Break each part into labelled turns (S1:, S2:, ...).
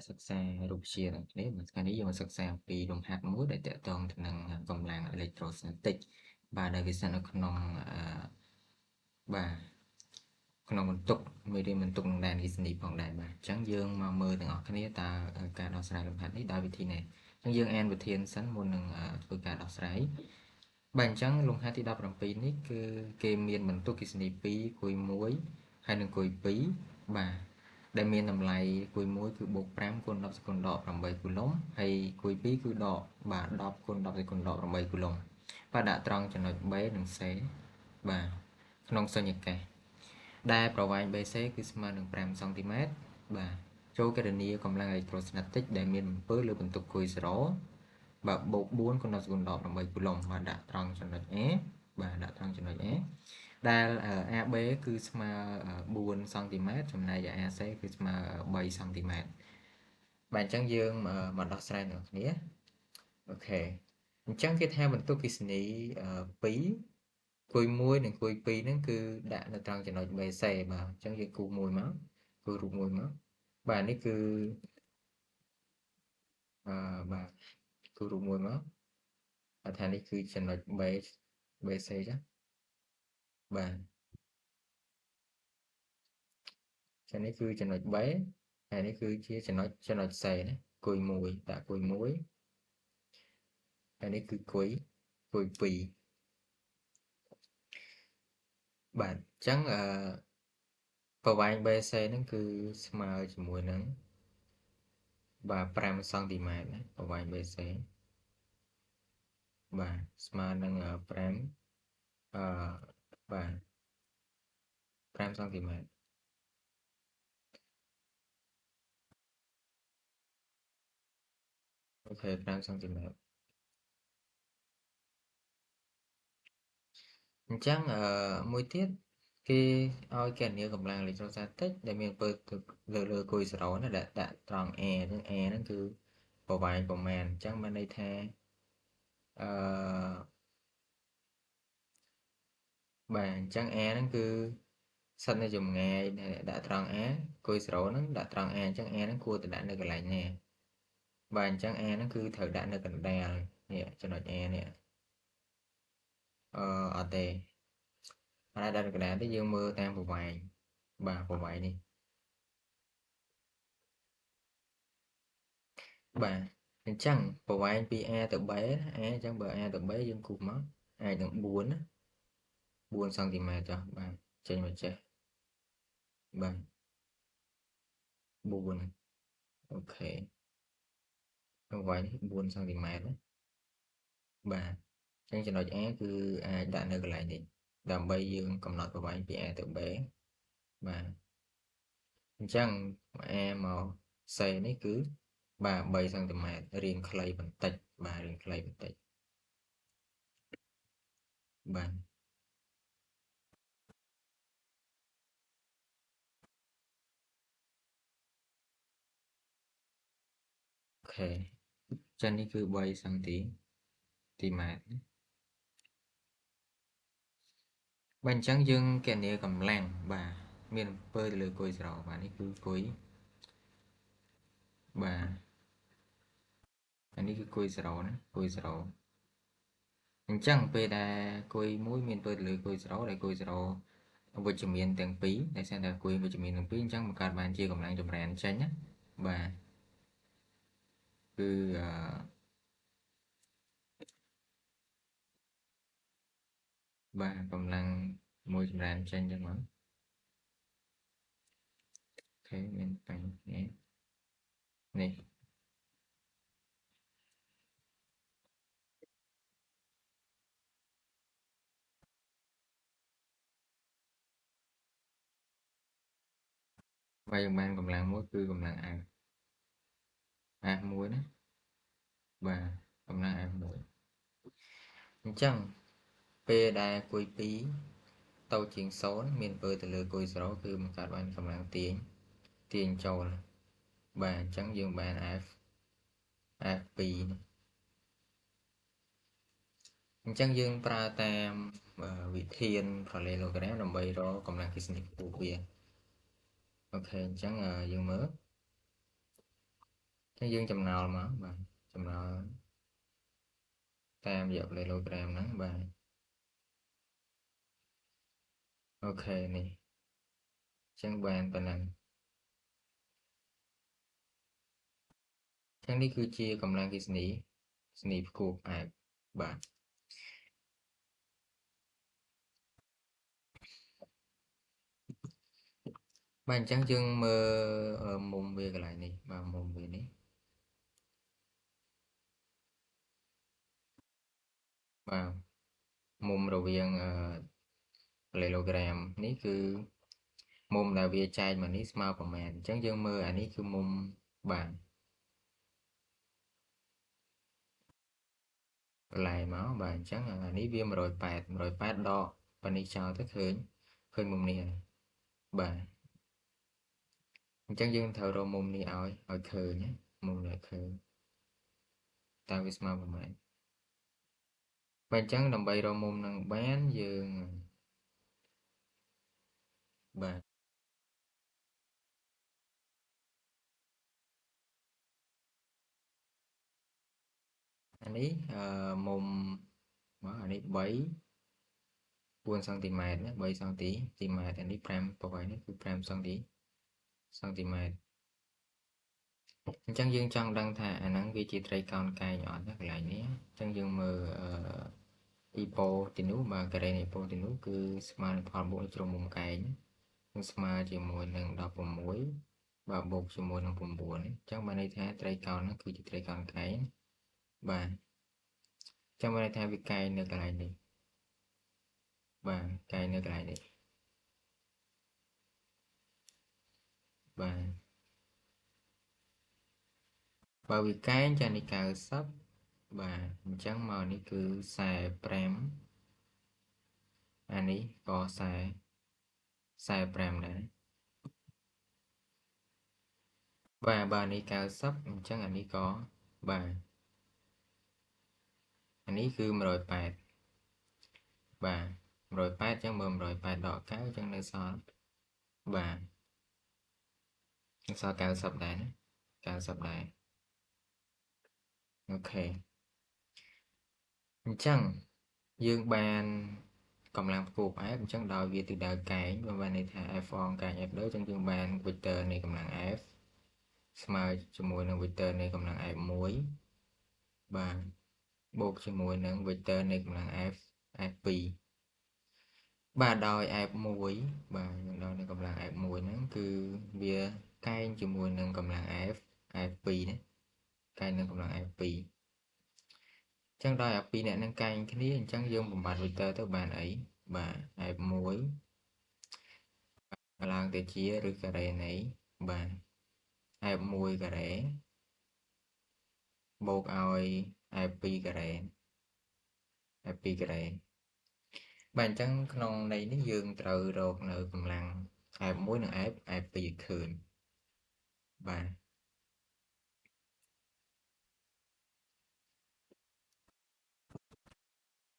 S1: សិក្សារូបវិទ្យាទាំងគ្នាថ្ងៃនេះយើងមកសិក្សាអំពីលំហាត់មួយដែលទាក់ទងទៅនឹងកម្លាំងអេឡិចត្រូស្តាទិកបាទដែលវាស្ថិតនៅក្នុងបាទក្នុងបន្ទុកមេរៀនបន្ទុកនឹងដែនអគ្គិសនីផងដែរបាទអញ្ចឹងយើងមកមើលទាំងអស់គ្នាតើការដោះស្រាយលំហាត់នេះដោយវិធីណាអញ្ចឹងយើងអានវិធានសិនមុននឹងធ្វើការដោះស្រាយបាទអញ្ចឹងលំហាត់ទី17នេះគឺគេមានបន្ទុកអគ្គិសនី2គុយ1ហើយនិងគុយ2បាទដែលមានតម្លៃគុយ1គឺបូក5គុណ10សេគុណដក8គូឡុំហើយគុយ2គឺដកបាទ10គុណ10សេគុណដក8គូឡុំបាទដាក់ត្រង់ចំណុច B និង C បាទក្នុងសុញ្ញកាសដែលប្រវែង BC គឺស្មើនឹង5សង់ទីម៉ែត្របាទចូលគណនាកម្លាំងអេឡិចត្រូស្តាទិកដែលមានអំពើលើបន្ទុកគុយ0បាទបូក4គុណ10សេគុណដក8គូឡុំបាទដាក់ត្រង់ចំណុច A បាទដាក់ត្រង់ចំណុច A ដែល AB គឺស្មើ4សង់ទីម៉ែត្រចំណែកឯ AC គឺស្មើ3សង់ទីម៉ែត្របាទអញ្ចឹងយើងមកដោះស្រាយទាំងគ្នាអូខេអញ្ចឹងគេថាបន្ទុកអគ្គិសនី2គុយ1និងគុយ2ហ្នឹងគឺដាក់នៅត្រង់ចំណុច BC បាទអញ្ចឹងយើងគូមួយមកគូរូបមួយមកបាទនេះគឺបាទគូរូបមួយមកបាទថានេះគឺចំណុច B BC ចាបាទចានេះគឺចំណុច B ហើយនេះគឺជាចំណុច C ណាគុយ1ដាក់គុយ1ហើយនេះគឺគុយ2បាទអញ្ចឹងប្រវែង BC ហ្នឹងគឺស្មើជាមួយនឹងបាទ5សង់ទីម៉ែត្រណាប្រវែង BC បាទស្មើនឹង5បាទ5សង់ទីម៉ែត្រអូខេ5សង់ទីម៉ែត្រអញ្ចឹងមួយទៀតគេឲ្យគណនាកម្លាំងអេឡិចត្រូស្តាទិកដែលមានអំពើលើគុយ0ណាដែលដាក់ត្រង់ A អញ្ចឹង A ហ្នឹងគឺប្រវែងប្រមាណអញ្ចឹងមានន័យថាបាទអញ្ចឹង A ហ្នឹងគឺស្ថិតនៅចម្ងាយដែលដាក់ត្រង់ A គុយ0ហ្នឹងដាក់ត្រង់ A អញ្ចឹង A ហ្នឹងគួរតែដាក់នៅកន្លែងណាបាទអញ្ចឹង A ហ្នឹងគឺត្រូវដាក់នៅកណ្ដាលនេះចំណុច A នេះអត់ទេអត់ដាក់នៅកណ្ដាលទេយើងមើលតាមប្រវែងបាទប្រវែងនេះបាទអញ្ចឹងប្រវែងពី A ទៅ B ណា A អញ្ចឹងបើ A ទៅ B យើងគូសមកអាចនឹង4ណា4សង់ទីម៉ែត្រចុះបាទចេញមកចេះបាទ4អូខេប្រវែងនេះ4សង់ទីម៉ែត្រណាបាទអញ្ចឹងចំណុច A គឺអាចដាក់នៅកន្លែងនេះដើម្បីយើងកំណត់ប្រវែងពី A ទៅ B បាទអញ្ចឹង A មក C នេះគឺបាទ3សង់ទីម៉ែត្ររាងខ្លីបន្តិចបាទរាងខ្លីបន្តិចបាទអូខេចឹងនេះគឺ3សង់ទីម៉ែត្របាទអញ្ចឹងយើងគណនាកម្លាំងបាទមានអំពើទៅលើគុយ0បាទនេះគឺគុយបាទអានេះគឺគុយ0ណាគុយ0អញ្ចឹងពេលដែលគុយ1មានអំពើទៅលើគុយ0ដែលគុយ0វិជ្ជមានទាំងពីរដោយសារតែគុយវិជ្ជមានទាំងពីរអញ្ចឹងបង្កើតបានជាកម្លាំងចម្រានចេញណាបាទគឺបាទកម្លាំងមួយចម្រានចេញចឹងមកអូខេមានបញ្ហានេះបាទយើងបានកម្លាំងមួយគឺកម្លាំង F F1 ណាបាទកម្លាំង F1 អញ្ចឹងពេលដែលគុយ2តូចជាង0មានអំពើទៅលើគុយ0គឺបង្កើតបានកម្លាំងទាញចូលបាទអញ្ចឹងយើងបាន F F2 អញ្ចឹងយើងប្រើតាមវិធាន parallelogram ដើម្បីរកកម្លាំងអគ្គិសនីខ្ពស់វាអូខេអញ្ចឹងយើងមើល ចឹងយើងចំណោលមកបាទចំណោលតាមរយៈ parallelogram ហ្នឹងបាទអូខេនេះចឹងបានប៉ុណ្ណឹងចឹងនេះគឺជាកម្លាំងអគ្គិសនីផ្គូផ្អែកបាទបាទអញ្ចឹងយើងមើលមុំវាកន្លែងនេះបាទមុំវានេះបាទមុំរវាង parallelogram នេះគឺមុំដែលវាចែកមកនេះស្មើប្រមាណអញ្ចឹងយើងមើលអានេះគឺមុំបាទបន្លែមកបាទអញ្ចឹងអានេះវា180 180ដកប៉ានេះចោលទៅឃើញមុំនេះហើយបាទអញ្ចឹងយើងត្រូវរកមុំនេះឲ្យឃើញណាមុំនេះឲ្យឃើញតើវាស្មើប្រមាណបាទអញ្ចឹងដើម្បីរកមុំនឹងបានយើងបាទអានេះមុំមកអានេះ3 4សង់ទីម៉ែត្រណា3សង់ទីម៉ែត្រអានេះ5ប្រហែលនេះគឺ5សង់ទីម៉ែត្រអញ្ចឹងយើងចង់ដឹងថាអាហ្នឹងវាជាត្រីកោណកែងអត់ណាកន្លែងនេះអញ្ចឹងយើងមើលអ៊ីប៉ូទីនោះបាទការ៉េនៃអ៊ីប៉ូទីនោះគឺស្មើនឹងផលបូកជ្រុងមុំកែងនឹងស្មើជាមួយនឹង16បាទបូកជាមួយនឹង9អញ្ចឹងបានន័យថាត្រីកោណហ្នឹងគឺជាត្រីកោណកែងបាទចាំបានន័យថាវាកែងនៅកន្លែងនេះបាទកែងនៅកន្លែងនេះបាទបើវាកែងចានេះ90បាទអញ្ចឹងមកនេះគឺ45អានេះក៏45ដែរបាទបើនេះ90អញ្ចឹងអានេះក៏បាទអានេះគឺ180បាទ180អញ្ចឹងមើល180ដក9អញ្ចឹងនៅសល់បាទនៅសល់90ដែរណា90ដែរអូខេអញ្ចឹងយើងបានកម្លាំងផ្គូផ្អែកអញ្ចឹងដោយវាទិសដៅកែងបានន័យថា F អងកែង F លើអញ្ចឹងយើងបាន vector នៃកម្លាំង F ស្មើជាមួយនឹង vector នៃកម្លាំង F1 បាទបូកជាមួយនឹង vector នៃកម្លាំង F F2 បាទដោយ F1 បាទដោយនឹងកម្លាំង F1 ហ្នឹងគឺវាកែងជាមួយនឹងកម្លាំង F F2 ណាកែងនឹងកម្លាំង F2 អញ្ចឹងដោយអាពីរអ្នកនឹងកែងគ្នាអញ្ចឹងយើងបំបត្តិ vector ទៅបានអីបាទ F1 ឡើងទៅជាឬការ៉េនៃបាទ F1 ការ៉េបូកឲ្យ F2 ការ៉េ F2 ការ៉េបាទអញ្ចឹងក្នុងន័យនេះយើងត្រូវរកនៅកម្លាំង F1 និង F2 ឲ្យឃើញបាទ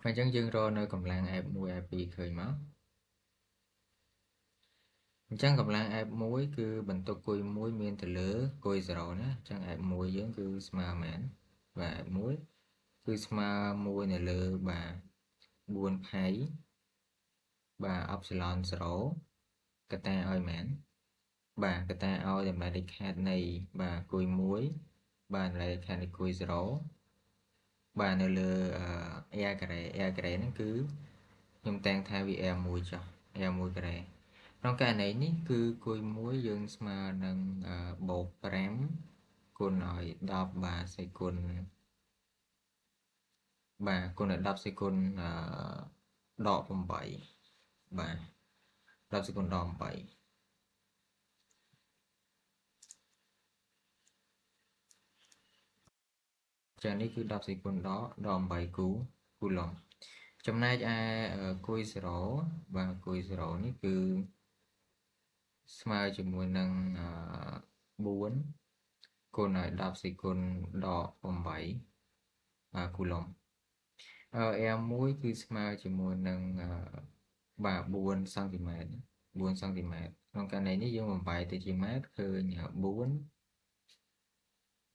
S1: អញ្ចឹងយើងរកនៅកម្លាំង F1 F2 ឃើញមកអញ្ចឹងកម្លាំង F1 គឺបន្ទុកគុយ1មានទៅលើគុយ0ណាអញ្ចឹង F1 យើងគឺស្មើប៉ុន្មានបាទ F1 គឺស្មើ1នៅលើបាទ4ផៃបាទអបសិឡន0កតាឲ្យមែនបាទកតាឲ្យតម្លៃដាច់ខាតនៃបាទគុយ1បាទតម្លៃដាច់ខាតនៃគុយ0បាទនៅលើ R ការ៉េ R ការ៉េហ្នឹងគឺខ្ញុំតាំងថាវា R1 ចុះ R1 ការ៉េក្នុងករណីនេះគឺគុយ1យើងស្មើនឹងបូក5គុណឲ្យ10បាទសេគុណបាទគុណឲ្យ10សេគុណដក8បាទ10សេគុណដក8ចានេះគឺ10សេគុណដក8គូឡុងចំណែកឯគុយ0បាទគុយ0នេះគឺស្មើជាមួយនឹង4គុណឲ្យ10សេគុណដក8បាទគូឡុង R1 គឺស្មើជាមួយនឹងបាទ4សង់ទីម៉ែត្រ4សង់ទីម៉ែត្រក្នុងករណីនេះយើងបំបែកទៅជាម៉ែត្រឃើញ4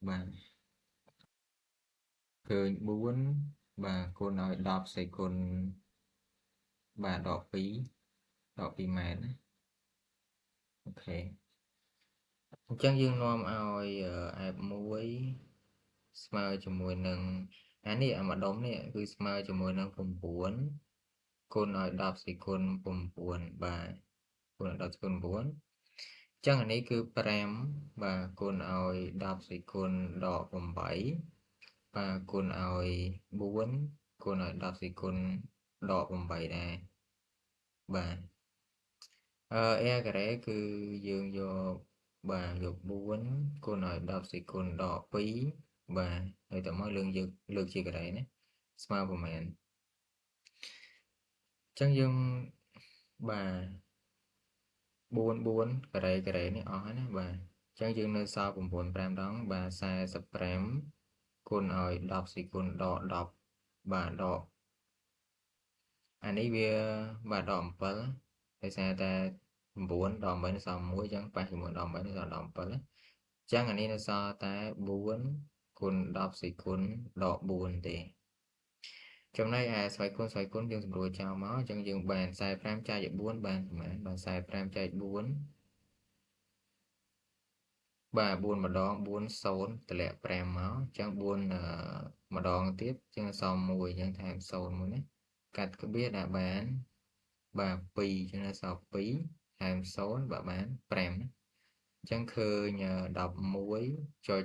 S1: បាទឃើញ4បាទគុណឲ្យ10សេគុណបាទដក2ដក2ម៉ែត្រណាអូខេអញ្ចឹងយើងនាំឲ្យ F1 ស្មើជាមួយនឹងអានេះអាម្ដុំនេះគឺស្មើជាមួយនឹង9គុណឲ្យ10សេគុណ9បាទគុណឲ្យ10សេគុណ9អញ្ចឹងអានេះគឺ5បាទគុណឲ្យ10សេគុណដក8បាទគុណឲ្យ4គុណឲ្យ10សេគុណដក8ដែរបាទអឺ r ការ៉េគឺយើងយកបាទយក4គុណឲ្យ10សេគុណដក2បាទហើយតមកលើកយកលើកជាការ៉េណាស្មើប្រមាណអញ្ចឹងយើងបាទ4 4ការ៉េការ៉េនេះអស់ហើយណាបាទអញ្ចឹងយើងនៅសល់9 5ដងបាទ45គុណឲ្យ10សេគុណដក10បាទដកអានេះវាបាទដក7ដោយសារតែ9ដល់8នៅសល់1អញ្ចឹងប៉ះជាមួយដល់8នៅសល់ដល់7អញ្ចឹងអានេះនៅសល់តែ4គុណ10សេគុណដក4ទេចំណែកឯស្វ័យគុណស្វ័យគុណយើងសម្រួលចោលមកអញ្ចឹងយើងបាន45ចែកឲ្យ4បានប្រហែលបាទ45ចែក4បាទ4ម្ដង4 0តម្លាក់5មកអញ្ចឹង4ម្ដងទៀតអញ្ចឹងសល់1អញ្ចឹងថែម0មួយណាកាត់ក្បៀសដាក់បានបាទ2អញ្ចឹងសល់2ថែម0បាទបាន5ណាអញ្ចឹងឃើញ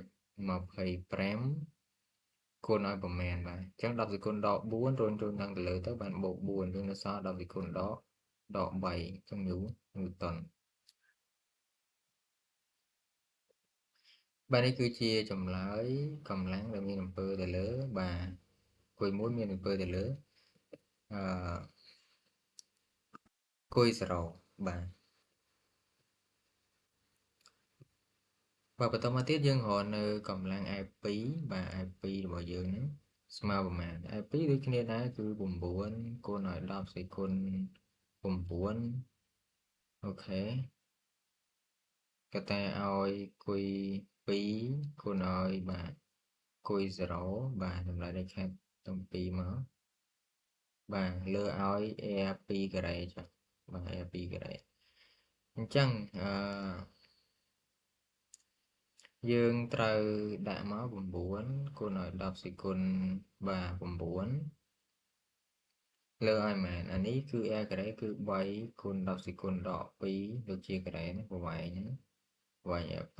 S1: 11.25 គុណឲ្យប្រមាណបាទអញ្ចឹង10សេគុណដក4រុញរុញឡើងទៅលើទៅបានបូក4អញ្ចឹងនៅសល់10សេគុណដក3អញ្ចឹងញូតុនបាទនេះគឺជាចម្លើយកម្លាំងដែលមានអំពើទៅលើបាទគុយ1មានអំពើទៅលើអឺគុយ0បាទបាទបន្តមកទៀតយើងរកនៅកម្លាំង F2 បាទ F2 របស់យើងហ្នឹងស្មើប្រមាណ F2 ដូចគ្នាដែរគឺ9គុណឲ្យ10សេគុណ9អូខេកតាឲ្យគុយ2គុណឲ្យបាទគុយ0បាទតម្លៃដែលខាត់ទាំងពីរមកបាទលើឲ្យ R2 ការ៉េចុះបាទ R2 ការ៉េអញ្ចឹងអឺយើងត្រូវដាក់មក9គុណឲ្យ10សេគុណបាទ9លើឲ្យមែនអានេះគឺ r ការ៉េគឺ3គុណ10សេគុណដក2ដូចជាការ៉េណាប្រវែងហ្នឹងប្រវែង R2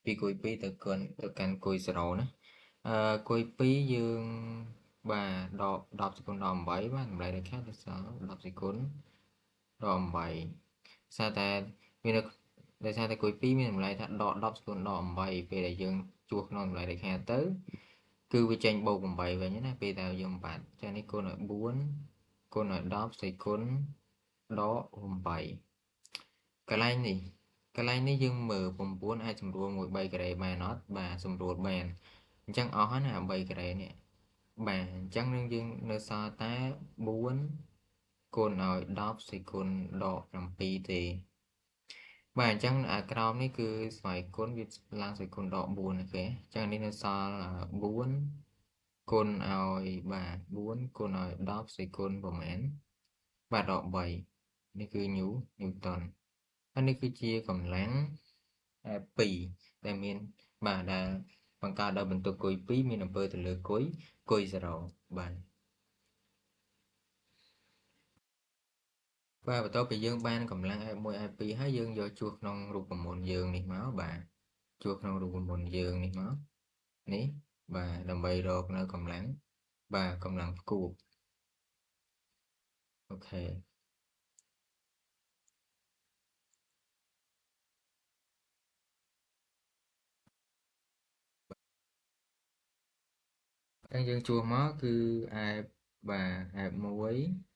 S1: ពីគុយ2ទៅគុណទៅកាន់គុយ0ណាអឺគុយ2យើងបាទដក10សេគុណដក8បាទតម្លៃដែលខាត់ទៅសល់10សេគុណដក8សារតែមាននៅដោយសារតែគុយ2មានតម្លៃថាដក10សេគុណដក8ពេលដែលយើងជួសក្នុងតម្លៃដែលខាតទៅគឺវាចេញបូក8វិញណាពេលដែលយើងបាត់ចានេះគុណឲ្យ4គុណឲ្យ10សេគុណដក8កន្លែងនេះយើងមើល9អាចសម្រួលមួយ3ការ៉េបានអត់បាទសម្រួលបានអញ្ចឹងអស់ហើយណា3ការ៉េនេះបាទអញ្ចឹងនឹងយើងនៅសល់តែ4គុណឲ្យ10សេគុណដក7ទេបាទអញ្ចឹងអាក្រោមនេះគឺស្វ័យគុណវាឡើងស្វ័យគុណដក4អូខេអញ្ចឹងនេះនៅសល់4គុណឲ្យបាទ4គុណឲ្យ10សេគុណប្រមាណបាទដក3នេះគឺញូតុនហើយនេះគឺជាកម្លាំង F2 ដែលមានបាទដែលបង្កើតដោយបន្ទុកគុយ2មានអំពើទៅលើគុយ0បាទបាទបន្ទាប់ពីយើងបានកម្លាំង F1 F2 ហើយយើងយកជួសក្នុងរូបមន្តយើងនេះមកបាទជួសក្នុងរូបមន្តយើងនេះមកនេះបាទដើម្បីរកនៅកម្លាំងបាទកម្លាំងផ្គូអូខេអញ្ចឹងយើងជួសមកគឺ F បាទ F1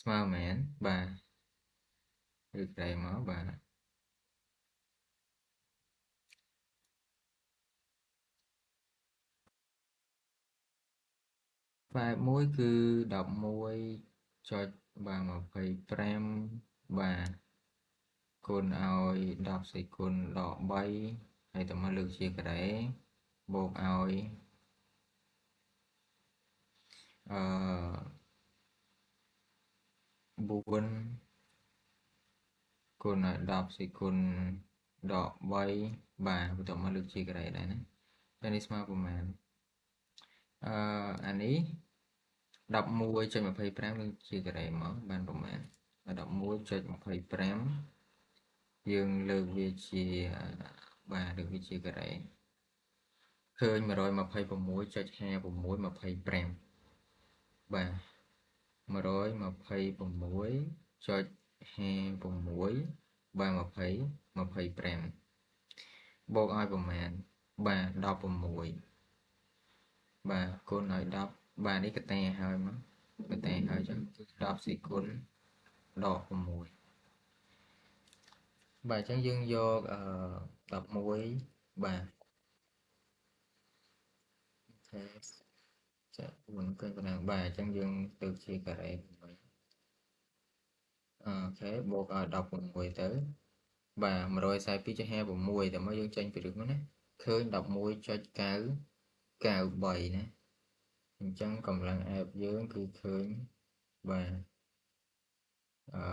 S1: ស្មើមែនបាទឬក្រែមកបាទបាទ1គឺ 11.25 បាទគុណឲ្យ10សេគុណដក3 ហើយតមកលើកជាការ៉េបូកឲ្យអឺ4គុណឲ្យ10សេគុណដក3បាទបន្ទាប់មកលើកជាការ៉េដែរណាតែនេះស្មើប្រមាណអានេះ 11.25 លើកជាការ៉េមកបានប្រមាណ 11.25 យើងលើកវាជាបាទលើកវាជាការ៉េឃើញ 126.5625 បាទ 126.56 បាទ20 25បូកឲ្យប្រមាណបាទ16បាទគុណឲ្យ10បាទនេះកតាហើយមកកតាហើយចឹងគឺ10សេគុណដក6បាទអញ្ចឹងយើងយក11បាទចា4កិនប៉ុណ្ណឹងបាទអញ្ចឹងយើងទៅជាការ៉េ8អូខេបូកឲ្យ16ទៅបាទ 142.56 តែមកយើងចេញពីរឿងណាឃើញ 11.993 ណាអញ្ចឹងកម្លាំងអែបយើងគឺឃើញបាទអឺ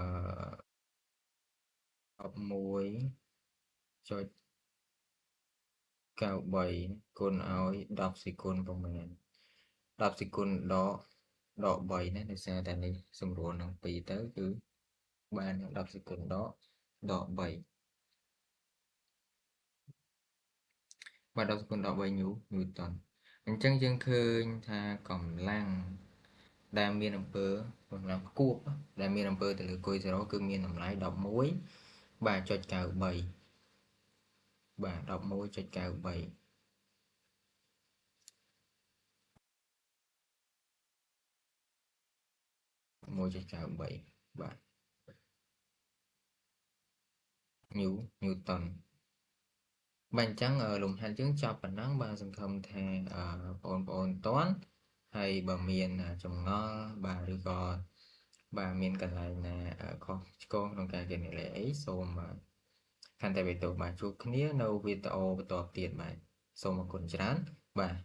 S1: 11.93 គុណឲ្យ10សេគុណប្រមាណ10សេគុណដក3ណាដោយសារតែនេះសម្រួលនឹង2ទៅគឺបាន10សេគុណដក3បាទ10សេគុណដក3ញូតុនអញ្ចឹងយើងឃើញថាកម្លាំងដែលមានអំពើកម្លាំងគួបដែលមានអំពើទៅលើគុយ0គឺមានតម្លៃ11បាទចុច93បាទ 11.93 1.93បាទញូតុនបាទអញ្ចឹងលំហាត់យើងចប់ប៉ុណ្ណឹងបាទសង្ឃឹមថាបងប្អូនតន់ហើយបើមានចម្ងល់បាទឬក៏បាទមានកន្លែងណាខុសឆ្គងក្នុងការគណនាអីសូមខន្តីបេតុបាទជួបគ្នានៅវីដេអូបន្តទៀតបាទសូមអរគុណច្រើនបាទ